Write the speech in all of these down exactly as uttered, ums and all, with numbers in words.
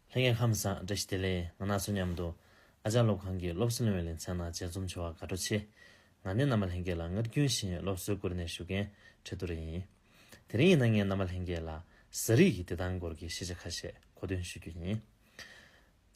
ལྷན་རྒྱས་ཁམས་བཟང་། བཀྲ་ཤིས་བདེ་ལེགས། ང་རང་ཚོ་མཉམ་དུ་ཨ་ཅག་སློབ་ཁང་གི་སློབ་གསོ་གླེང་བའི་ལེ་ཚན་ནང་མཇལ་འཛོམས་བྱུང་བར་དགའ་སྤྲོ་ཆེ། ང་ནི་རྣམ་པ་ལྷན་རྒྱས་ལ་སྔར་རྒྱུན་བཞིན་སློབ་གསོའི་སྐོར་ནས་ཞུ་མཁན་ཁྲི་ཐོག་རེ་ཡིན། དེ་རིང་ཡིན་ན་ངས་རྣམ་པ་ལྷན་རྒྱས་ལ་ཟ་རིགས་ཀྱི་བདེ་ཐང་སྐོར་གྱི་ཤེས་བྱ་ཁ་ཤས་གོ་སྟོན་ཞུ་རྒྱུ་ཡིན།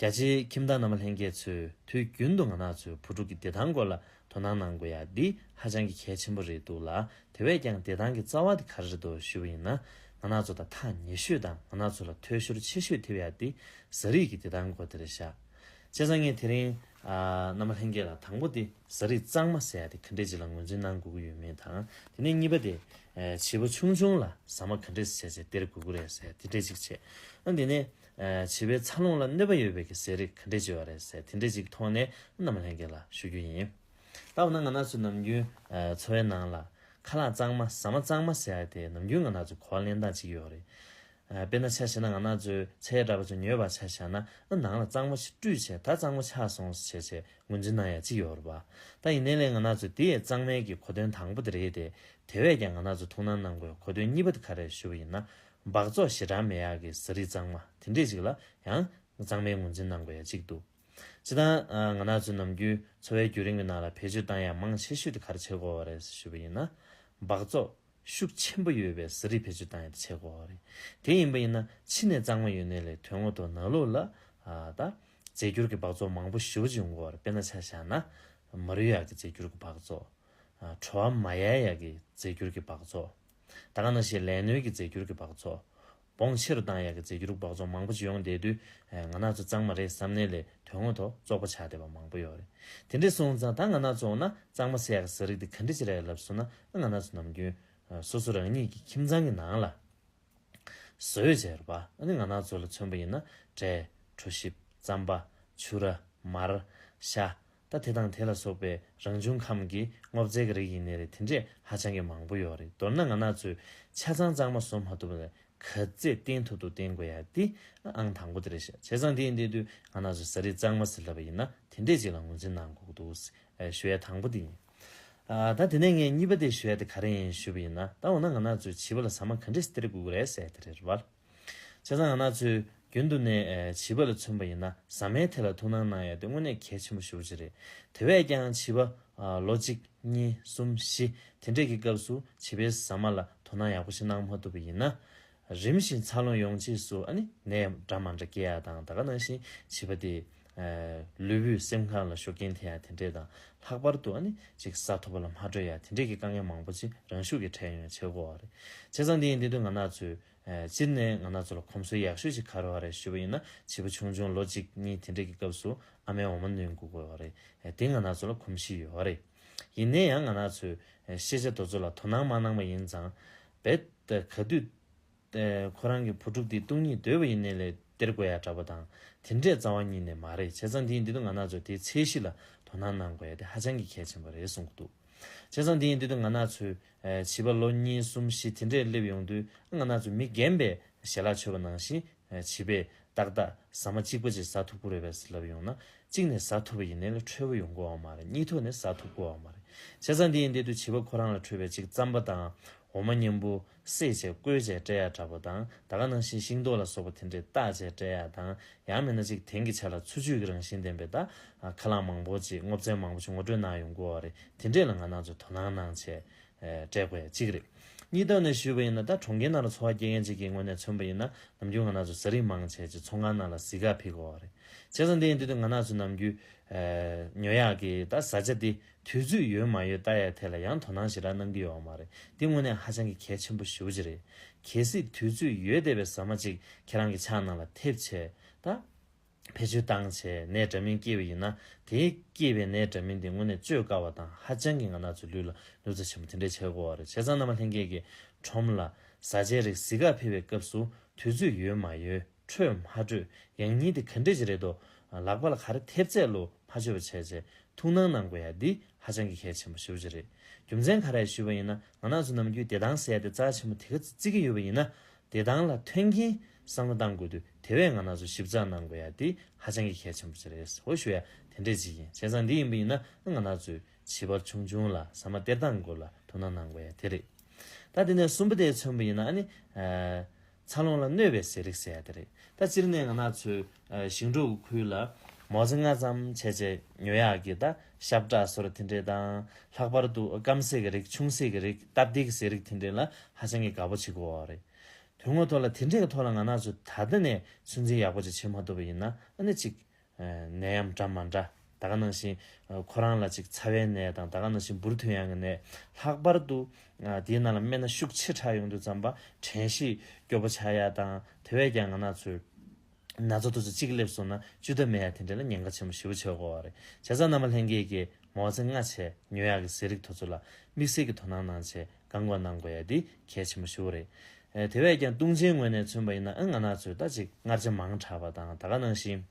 རྒྱ་ཆེའི་ཁྱིམ་བདག་རྣམ་པ་ལྷན་རྒྱས་ཚོས་དུས་རྒྱུན་དུ་ང་རང་ཚོའི་བུ་ཕྲུག་གི་བདེ་ཐང་སྐོར་ལ་དོ་སྣང་གནང་དགོས་ཡ་འདི་ཧ་ཅང་གི་གལ་ཆེན་པོ་རེད་འདུག་ལ། དེ་བས་ཀྱང་བདེ་ཐང་གི་རྩ་བ་དེ་ག་རེ་རེད་འདུག་ཞུས་པ་ཡིན་ན། ང་རང་ཚོ་དང་ཐག་ཉེ་ཤོས་དང་ང་རང་ཚོ་ལ་འཐུས་ཤོར་ཆེ་ཤོས་ཐེབས་ཡ་འདི་ཟ་རིགས་ཀྱི་བདེ་ཐང་སྐོར་དེ་རེད་ཤག་བྱས་ཙང་ངས་དེ་རིང་ཨ་རྣམ་པ་ལྷན་རྒྱས་ལ་དང་པོ་དེ་ཟ་རིགས་གཙང་མ་ཟེར་ཡ་དེ་ག་འདྲས་ཅིག་ལ་ངོས་འཛིན་གནང་དགོས་ཀྱི་ཡོད་མེད་དང་། དེ་ནས་གཉིས་པ་དེ་ཨ་བྱིས་པ་ཆུང་ཆུང་ལ་ཟ་མ་ག་འདྲས་བྱས་བྱས་སྟེར་དགོས་ཀྱི་རེད་ཟེར་དེ་འདྲས་ཅིག་བྱས། ཨ་དེ་ནས་ཨ་བྱིས་པའི་འཚར་ལོངས་ལ་གནོད་པ་ཡོད་པའི་གི་ཟས་རིགས་ག་འདྲས་ཅིག་ཡོད་རེད་ཟེར་དེ་འདྲས་ཅིག་ཐོག་ནས་རྣམ་པ་ལྷན་རྒྱས་ལ་ཞུ་རྒྱུ་ཡིན། ད་འོ་ན་ང་རང་ཚོ་ནམ་རྒྱུན་ཨ་འཚོ་བའི་ནང་ལ་ཁ་ལག་གཙང་མ་ཟ་མ་གཙང་མ་ཟེར་ཡ་དེ་ནམ་རྒྱུན་ང་རང་ཚོ་གོ་བ་ལེན་སྟངས་ཅིག་ཡོད་རེད། ཨ་དཔེར་ན་ཆ་བཞག་ན་ང་རང་ཚོའི་ཚལ་འདྲ་པོ་ཚོ་ཉོས་པ་ཆ་བཞག་ན་ཨ་ནང་ལ་གཙང་མ་ཞིག་བཀྲུས་བྱས་ད་གཙང་མ་ཆགས་སོང་ཟེར་བྱས་ངོས་འཛིན་གནང་ཡ་ཅིག་ཡོད་རེད་པ། ད་ཡིན་ནའི་ལས་ང་རང་ཚོ་དེ་ཡི་གཙང་མའི་གི་གོ་དོན་དང་པོ་དེ་རེད་དེ། དེ་བས་ཀྱང་ང་རང་ཚོ་ཐུགས་སྣང་གནང་དགོས་གོ་དོན་གཉིས་པ་དེ་ག་རེ་ཞུ་བ་ཡིན་ན། འབག་བཙོག་ཞེ་དྲག་མེད་ཡག་གི་ཟ་རིགས་གཙང་མ་དེ་འདྲས་ཅིག་ལ་ཡང་གཙང་མའི་ངོས་འཛིན་གནང་དགོས་ཡ་ཅིག་འདུག་སྤྱིར་བཏང་ང་རང་ཚོ་ནམ་རྒྱུན་འཚོ་བའི་བརྒྱུད་རིམ་གྱི་ནང་ལ་བེད་སྤྱོད་བཏང་ཡ་མང་ཆེ་ཤོས་དེ་ག་རེ་བྱེད་དགོས་པ་རེད་ཞུ་བ་ཡིན་ན། འབག་བཙོག་ཤུགས་ཆེན་པོ་ཡོད་པའི་ཟ་རིགས་བེད་སྤྱོད་བཏང་ཡ་དེ་བྱེད་དགོས་པ་རེད། དེ་ཡིན་པ་ཡིན་ན་ཕྱི་ནས་གཙང་མ་ཡོད་ནའི་ལས་དོན་དངོས་ཐོག་ནང་ལོགས་ལ་ཨ་ད་རྫས་འགྱུར་གྱི་འབག་བཙོག་མང་པོ་ཞེ་པོ་ཅིག་ཡོང་གི་ཡོད་རེད། དཔེར་ན་ཆ་བཞག་ན་མ་རུལ་ཡག་གི་རྫས་འགྱུར་གྱི་འབག་བཙོག་ཨ་བྲོ་བ་མ་ཡལ་ཡག་གི་རྫས་འགྱུར་གྱི་འབག་བཙོག་ད་ག་ནང་བཞིན་ལས་སྣོད་ཀྱི་རྫས་འགྱུར་གྱི་འབག་བཙོག་བོངས་ཆེ་རུ་བཏང་ཡག་གི་རྫས་འགྱུར་འབག་བཙོག་མང་པོ་ཅིག་ཡོང་བསྡད་དུས། ཨ་ང་རང་ཚོ་གཙང་མ་རེད་བསམ་ནའི་ལས་དོན་དངོས་ཐོག་བཙོག་པ་ཆགས་བསྡད་པ་མང་པོ་ཡོད་རེད། དེ་འདྲ་སོང་ཙང་ད་ང་རང་ཚོ་འོ་ན་གཙང་མ་ཟེར་ཡག་གི་ཟ་རིགས་དེ་ག་འདྲ་ཅིག་རེད་ལབ་སོང་ན། ང་རང་ཚོ་ནམ་རྒྱུན་ཨ་སོ་སོ་རང་ཉིད་ཀྱི་ཁྱིམ་ཚང་གི་ནང་ལ་བཟོས་བྱས་རེད་པ། ཨ་ནི་ང་རང་ཚོ་ལ་མཚོན་པ་ཡིན་ན་འབྲས། གྲོ་ཞིབ། རྩམ་པ། ཕྱུར་ར། མར། ཤ། ད་དེ་དང་དེ་ལ་སོགས་པའི་རང་བྱུང་ཁམས་ཀྱི་སྔོ་ཚལ་གྱི་རིགས་ཡིན་ནའི་རེད། དེ་འདྲས་ཧ་ཅང་གི་མང་པོ་ཡོད་རེད། མདོར་ན་ང་རང་ཚོས་ཆ་ཚང་གཙང་མ་བཟོ་མ་ཐུབ་པ་ལས་ག་ཚད་བསྟེན་ཐུབ་ཐུབ་བསྟེན་དགོས་ཡ་དེ་ཨང་དང་པོ་དེ་རེད་ཤག་བྱས་ཙང་དེ་ཡིན་དུས་ང་རང་ཚོས་ཟ་རིགས་གཙང་མ་ཟེར་ལབ་པ་ཡིན་ན་དེ་འདྲས་ཅིག་ལ་ངོས་འཛིན་གནང་དགོས་ཀྱི་འདུག་ཨེ་ཞུ་ཡ་དང་པོ་དེ་ཡིན། ཨ་ད་དེ་ནས་ངས་གཉིས་པ་དེ་ཞུ་ཡ་དེ་ག་རེ་ཡིན་ཞུས་པ་ཡིན་ན། ད་འོ་ན་ང་རང་ཚོས་བྱིས་པ་ལ་ཟ་མ་ག་འདྲས་སྟེར་དགོས་ཀྱི་རེད་ཟེར་དེ་རེད་པ། བྱས་ཙང་ང་རང་ཚོས་རྒྱུན་དུ་ནས་ཨེ་བྱིས་པ་ལ་མཚོན་པ་ཡིན་ན་ཟ་མའི་ཐད་ལ་ཐུགས་སྣང་གནང་ཡ་དེ་དངོས་གནས་གལ་ཆེན་པོ་ཞེ་པོ་ཅིག་རེད། དེ་བས་ཀྱང་བྱིས་པ་ཨ་ལོ་གཅིག་གཉིས་གསུམ་བཞི་དེ་འདྲས་ཀྱི་སྐབས་སུ་བྱིས་པའི་ཟ་མ་ལ་དོ་སྣང་ཡག་པོ་ཞིག་གནང་མ་ཐུབ་པ་ཡིན་ན། རིམ་བཞིན་འཚར་ལོངས་ཡོང་རྗེས་སུ་ཨ་ནི་ནད་འདྲ་མི་འདྲ་སྐྱེ་ཡ་དང་། ད་ག་ནང་བཞིན་བྱིས་པ་དེ་ཨ་ལུས་པོའི་སེམས་ཁམས་ལ་ཤུགས་རྐྱེན་ཐེབས་ཡ་དེ་འདྲས་དང་། ལྷག་པར་དུ་ཨ་ནི་ཅིག་ཟ་ཐུབ་པ་ལ་མ་འཕྲོད་ཡ་དེ་འདྲས་ཀྱི་དཀའ་ངལ་མང་པོ་ཅིག་རང་ཤུགས་ཀྱིས་འཕྲད་ཡོང་ཡ་བྱེད་དགོས་པ་རེད། བྱས་ཙང་དེ་ཡིན་དུས་ང་རང་ཚོས་ཨ་སྤྱིར་ནས་ང་རང་ཚོ་ལ་གོམས་སྲོལ་ཡག་ཤོས་ཅིག་ག་རེ་ཡོད་རེད་ཞུས་པ་ཡིན་ན། བྱིས་པ་ཆུང་ཆུང་ལོ་གཅིག་གཉིས་དེ་འདྲས་ཀྱི་སྐབས་སུ་ཨ་མའི་འོ་མ་སྣོན་དགོས་ཀྱི་ཡོད་རེད། ཨ་དེ་ང་རང་ཚོ་ལ་གོམས་གཤིས་ཡོད་རེད། ཡིན་ནའི་ཡང་ང་རང་ཚོས་ཨ་ཤེས་བྱ་དེ་ཚོ་ལ་དོ་སྣང་མ་གནང་པ་ཡིན་ཙང་རྦད་དེ་ག་དུས་ཨ་ཁོ་རང་གི་བུ་ཕྲུག་དེ་སྟོང་ཉིད་འདོད་པ་ཡིན་ནའི་ལས་སྟེར་དགོས་ཡ་འདྲ་པོ་དང་དེ་འདྲས་རྩ་བ་ཉིད་ནས་མ་རེད། བྱས་ཙང་དེ་ཡིན་དུས་ང་རང་ཚོ་དེའི་ཚད་གཞི་ལ་དོ་སྣང་གནང་དགོས་ཡ་དེ་ཧ་ཅང་གི་གལ་ཆེན་པོ་རེད་གསུང་གི་འདུག་བྱས་ཙང་དེ་ཡིན་དུས་ང་རང་ཚོའི་ཨ་བྱིས་པ་ལོ་གཉིས་གསུམ་བཞི་དེ་འདྲས་སླེབས་ཡོང་དུས་ང་རང་ཚོ་མི་རྒན་པས་ཞལ་ལག་མཆོད་པ་ནང་བཞིན་ཨ་བྱིས་པས་ཏག་ཏག་ཟ་མ་གཅིག་པ་ཅིག་ཟ་ཐུབ་ཀྱི་རེད་པས་ལབ་ཡོང་ན། གཅིག་ནས་ཟ་ཐུབ་པ་ཡིན་ནའི་ལས་འཕྲོད་པ་ཡོང་གི་ཡོད་མ་རེད། གཉིས་ཐོག་ནས་ཟ་ཐུབ་ཀྱི་ཡོད་མ་རེད། བྱས་ཙང་དེ་ཡིན་དུས་བྱིས་པ་ཁོ་རང་ལ་འཕྲོད་པའི་ཅིག་རྩམ་པ་དང་འོ་མ་མཉམ་པོ་བསྲེས་བྱས་བསྐོལ་བྱས་སྤྲད་ཡ་འདྲ་པོ་དང་། ད་ག་ནང་བཞིན་ཤིང་ཏོག་ལ་སོགས་པ་དེ་འདྲས་བཏགས་བྱས་སྤྲད་ཡ་དང་། ཡང་མིན་ན་ཅིག་དེང་གི་ཆ་ལ་འཚོ་བཅུད་ཀྱི་རང་བཞིན་ལྡན་པའི་ད་ཨ་ཁ་ལག་མང་པོ་ཅིག་སྔོ་ཚལ་མང་པོ་ཅིག་ངོ་སྤྲོད་གནང་ཡོང་གི་ཡོད་རེད། དེ་འདྲས་ལ་ང་རང་ཚོས་དོ་སྣང་གནང་བྱས་ཨེ་སྤྲད་དགོས་ཡ་གཅིག་རེད། གཉིས་སྟོང་ནས་ཞུས་པ་ཡིན་ན། ད་གྲོང་ཁྱེར་ནང་ལ་འཚོ་བ་སྐྱེལ་མཁན་ཅིག་གི་ངོས་ནས་མཚོན་པ་ཡིན་ན། ནམ་རྒྱུན་ང་རང་ཚོ་ཟ་རིགས་མང་ཆེ་ཅིག་ཚོང་ཁང་ནང་ལ་གཟིགས་ག་ཕེབས་ཀྱི་ཡོད་རེད། བྱས་ཙང་དེ་ཡིན་དུས་ང་རང་ཚོ་ནམ་རྒྱུན་ཨེ་ཉོ་ཡག་གི་ད་བཟའ་བཅའ་དེ་དུས་ཚོད་ཡོད་མ་ཡོད་ལྟ་ཡ་ཐད་ལ་ཡང་དོ་སྣང་ཞེ་དྲག་གནང་གི་ཡོད་མ་རེད། དེ་དངོས་གནས་ཧ་ཅང་གི་གལ་ཆེན་པོ་ཞེ་པོ་ཅིག་རེད། གལ་སྲིད་དུས་ཚོད་ཡོད་བསྡད་པའི་ཟ་མ་ཅིག་ཁྱེད་རང་གི་ཕྱག་ནང་ལ་ཐེབས་བྱས་ད། བེད་སྤྱོད་བཏང་བྱས་ནད་འདྲ་མིན་སྐྱེས་པ་ཡིན་ན། དེ་སྐྱེས་པའི་ནད་འདྲ་མིན་དེ་དངོས་གནས་བཅོས་དཀའ་བ་དང་། ཧ་ཅང་གི་ང་རང་ཚོའི་ལུས་ལ་གནོད་འཚེ་ཆེན་པོ་དེ་འདྲས་བྱེད་ཀྱི་ཡོད་རེད། བྱས་ཙང་རྣམ་པ་ལྷན་རྒྱས་ཀྱིས་ཁྲོམ་ལ་བཟའ་བཅའི་རིགས་གཟིགས་ག་ཕེབས་པའི་སྐབས་སུ་དུས་ཚོད་ཡོད་མ་ཡོད། འཕྲོད་མ་འཕྲོད། ཡང་སྙིང་དེ་ག་འདྲས་ཅིག་རེད་འདུག་ལག་པ་ལ་ག་རེ་ཐེབས་ཚད་ལོ་མ་བཅོས་པ་བྱས་བྱས་ཐུགས་སྣང་གནང་དགོས་ཡ་འདི་ཧ་ཅང་གི་གལ་ཆེན་པོ་ཞེ་པོ་ཅིག་རེད། རྒྱུ་མཚན་ག་རེ་ཞུས་པ་ཡིན་ན། ང་རང་ཚོ་ནམ་རྒྱུན་བདེ་ཐང་ཟེར་ཡ་དེ་རྩ་ཆེན་པོ་དེ་ག་ཚོད་བརྩི་གི་ཡོད་པ་ཡིན་ན། བདེ་ཐང་ལ་མཐུན་རྐྱེན་བསམ་བློ་གཏང་དགོས་དུས་དེ་བས་ང་རང་ཚོ་ཞིབ་ཚགས་གནང་དགོས་ཡ་དེ་ཧ་ཅང་གི་གལ་ཆེན་པོ་ཅིག་རེད། འོ་ཞུ་ཡ་དེ་འདྲས་ཅིག་ཡིན། བྱས་ཙང་འདི་ཡིན་པ་ཡིན་ན་ང་རང་ཚོའི་བྱིས་པ་ཆུང་ཆུང་ལ་ཟ་མ་སྟེར་སྟངས་སྐོར་ལ་དོ་སྣང་གནང་དགོས་ཡ་དེ་རེད། ད་དེ་ནས་གསུམ་པ་དེ་མཚོན་པ་ཡིན་ན། ཨ་ནི་ཨ་ འཚར་ལོངས་ལ་གནོད་པའི་ཟས་རིགས་ཟེར་ཡ་དེ་རེད། ད་སྤྱིར་ནས་ང་རང་ཚོའི་ཨ་ཞིང་འབྲོག་གི་ཁུལ་ལ་མོ་ཙེ་ལྔ་ཙམ་བྱས་བྱས་ཉོ་ཡག་གི་ད་ཤབ་བྲག་སོར་དེ་འདྲས་དང་། ལྷག་པར་དུ་སྐམ་ཟས་ཀྱི་རིགས། ཆུང་ཟས་ཀྱི་རིགས། སྟབས་བདེ་གི་ཟས་རིགས་དེ་འདྲས་ལ་ཧ་ཅང་གི་དགའ་པོ་བྱེད་ཀྱི་ཡོད་རེད། དོན་དངོས་ཐོག་ལ་དེ་འདྲས་ཀྱི་ཐོག་ལ་ང་རང་ཚོ་ད་ལྟ་ནས་ཚོད་འཛིན་ཡག་པོ་ཅིག་བྱེད་མ་ཐུབ་པ་ཡིན་ན། ཨ་ནི་ཅིག་ནད་ཡམས་འདྲ་མི་འདྲ། ད་ག་ནང་བཞིན་ཁོ་རང་ལ་ཅིག་ཚ་བའི་ནད་དང་། ད་ག་ནང་བཞིན་འབུར་ཐོན་ཡག་གི་ནད། ལྷག་པར་དུ་དེའི་ནང་ལ་སྨན་སྣ་ཤུགས་ཆེ་དྲགས་ཡོང་དུས་ཙམ་པ་དྲན་ཤེས་སྐྱོ་པོ་ཆགས་ཡག་དང་། དེ་བས་ཀྱང་ང་རང་ཚོའི་ན་ཚ་དེ་ཚོ་གཅིག་སླེབས་སོང་ན་བཅོས་ཐབས་མེད་ཡག་དེ་འདྲ་ལ་ཉེན་ཁ་ཆེན་པོ་ཞེ་པོ་ཆགས་ཀྱི་ཡོད་རེད། བྱས་ཙང་རྣམ་པ་ལྷན་རྒྱས་ཀྱིས་མོ་ཙེ་ལྔ་བྱས་ཉོ་ཡག་གི་ཟས་རིགས་དེ་ཚོ་ལ་དམིགས་བསལ་གྱི་དོ་སྣང་གནང་བྱས་བཀག་འགོག་གནང་དགོས་ཡག་འདི་གལ་ཆེན་པོ་ཞེ་པོ་རེད། དེ་བས་ཀྱང་བཏུང་བྱའི་ངོས་ནས་མཚོན་པ་ཡིན་ན། ཨ་ང་རང་ཚོའི་ད་ཅིག་མངར་ཆ་མང་དྲགས་པ་དང་། ད་ག་ནང་བཞིན་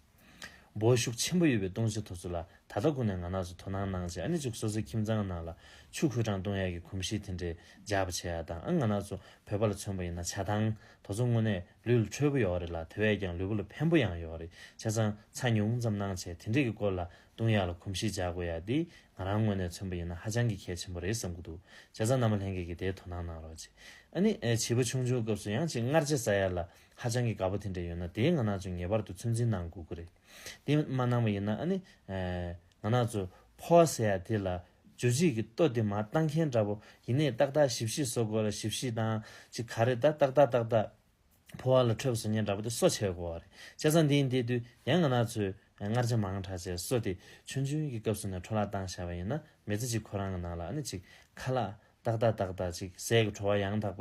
སྦོ་ཤུགས་ཆེན་པོ་ཡོད་པའི་བཏུང་བྱ་དེ་ཚོ་ལ་ད་ལྟ་ཀུན་ནས་ང་རང་ཚོ་དོ་སྣང་གནང་བྱས། ཨ་ནི་ཅིག་སོ་སོའི་ཁྱིམ་ཚང་ནང་ལ་ཆུ་ཁོལ་གྲང་བཏུང་ཡག་གི་གོམས་གཤིས་དེ་འདྲའི་འཇགས་པ་བྱེད་ཡག་དང་། ཨ་ང་རང་ཚོ་བོད་པ་ལ་མཚོན་པ་ཡིན་ན་ཇ་ཐང་དེ་ཚོ་དངོས་གནས་ལུས་ལ་འཕྲོད་པོ་ཡོད་རེད་ལ། དེ་བས་ཀྱང་ལུས་པོ་ལ་ཕན་པོ་ཡང་ཡོད་རེད། བྱས་ཙང་ཚྭ་ཉུང་ཙམ་གནང་བྱས་དེ་འདྲས་ཀྱི་སྐོར་ལ་བཏུང་ཡག་ལ་གོམས་གཤིས་འཇགས་དགོས་ཡག་འདི་ང་རང་ངོས་ནས་མཚོན་པ་ཡིན་ན་ཧ་ཅང་གི་གལ་ཆེན་པོ་རེད་བསམ་གྱི་འདུག་བྱས་ཙང་རྣམ་པ་ལྷན་རྒྱས་ཀྱིས་དེའི་དོ་སྣང་གནང་རོགས་བྱེད། ཨ་ནི་ཨེ་བྱིས་པ་ཆུང་ཆུང་སྐབས་སུ་ཡང་ཅིག་མངར་ཆ་ཟ་ཡག་ལ་ཧ་ཅང་གི་དགའ་པོ་དེ་འདྲ་ཡོད་ན། དེ་ང་རང་ཚོས་ངེས་པར་དུ་ཚོད་འཛིན་གནང་དགོས་ཀྱི་རེད། དེ་མ་གནང་བ་ཡིན་ན། ཨ་ནི་ཨེ་ང་རང་ཚོ་ཕོ་བ་ཟེར་ཡག་དེ་ལ་འཇུ་བྱེད་ཀྱི་ལྟོ་དེ་མར་བཏང་མཁན་འདྲ་པོ་ཡིན་ནའི། ཏག་ཏག་ཞིབ་ཞིབ་གསོ་དགོས་ལ། ཞིབ་ཞིབ་དང་ཅིག་ག་རེ་ད་ཏག་ཏག་ཏག་ཏག་ཕོ་བ་ལ་འཕྲོད་པ་བཟོ་མཁན་འདྲ་པོ་དེ་གསོ་བྱེད་དགོས་པ་རེད། བྱས་ཙང་འདི་ཡིན་དེ་དུས་ཡང་ང་རང་ཚོས་མངར་ཆ་མང་དྲགས་བྱས་གསོ་དེ་ཆུང་ཆུང་གི་སྐབས་སུ་ནས་འཕྲོ་བརླག་བཏང་བཞག་པ་ཡིན་ན། མི་ཚེ་གཅིག་ཁོ་རང་གི་ནང་ལ་ཨ་ནི་ཅིག་ཁ་ལག་ཏག་ཏག་ཏག་ཏག་ཅིག་ཟས་ཀྱི་བྲོ་བ་ཡང་དག་པ་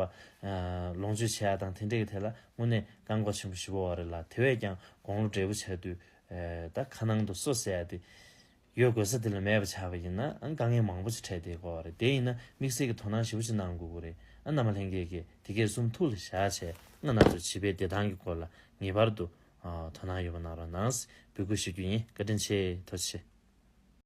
ལོངས་སྤྱོད་བྱེད་ཡག་དང་དེ་འདྲ་གི་ཐད་ལ་དངོས་གནས་བཀག་འགོག་ཆེན་པོ་ཞེ་པོ་ཡོད་རེད་ལ། དེ་བས་ཀྱང་དགུང་ལོ་བགྲེས་པོ་ཆགས་དུས་ད་ཁ་ནང་དུ་གསོ་ཟེར་ཡག་དེ་ཡོད་དགོས་ས་དེ་ལ་མེད་པ་ཆགས་པ་ཡིན་ན། ཨ་དཀའ་ངལ་མང་པོ་ཞིག་འཕྲད་བསྡད་ཀྱི་ཡོད་རེད། དེ་ཡིན་ན་དམིགས་བསལ་གྱི་དོ་སྣང་ཞེ་པོ་ཅིག་གནང་དགོས་ཀྱི་རེད། ཨ་རྣམ་པ་ལྷན་རྒྱས་ཀྱིས་དེ་གས་གསུམ་ཐུགས་ལ་བཞག་བྱས། ང་རང་ཚོ་བྱིས་པའི་བདེ་ཐང་གི་སྐོར་ལ་ངེས་པར་དུ་ཨ་དོ་སྣང་ཡོད་པ་གནང་རོགས་གནང་ཟེར་འབོད་སྐུལ་ཞུ་རྒྱུ་ཡིན། བཀའ་དྲིན་ཆེ། ཐུགས་རྗེ་ཆེ།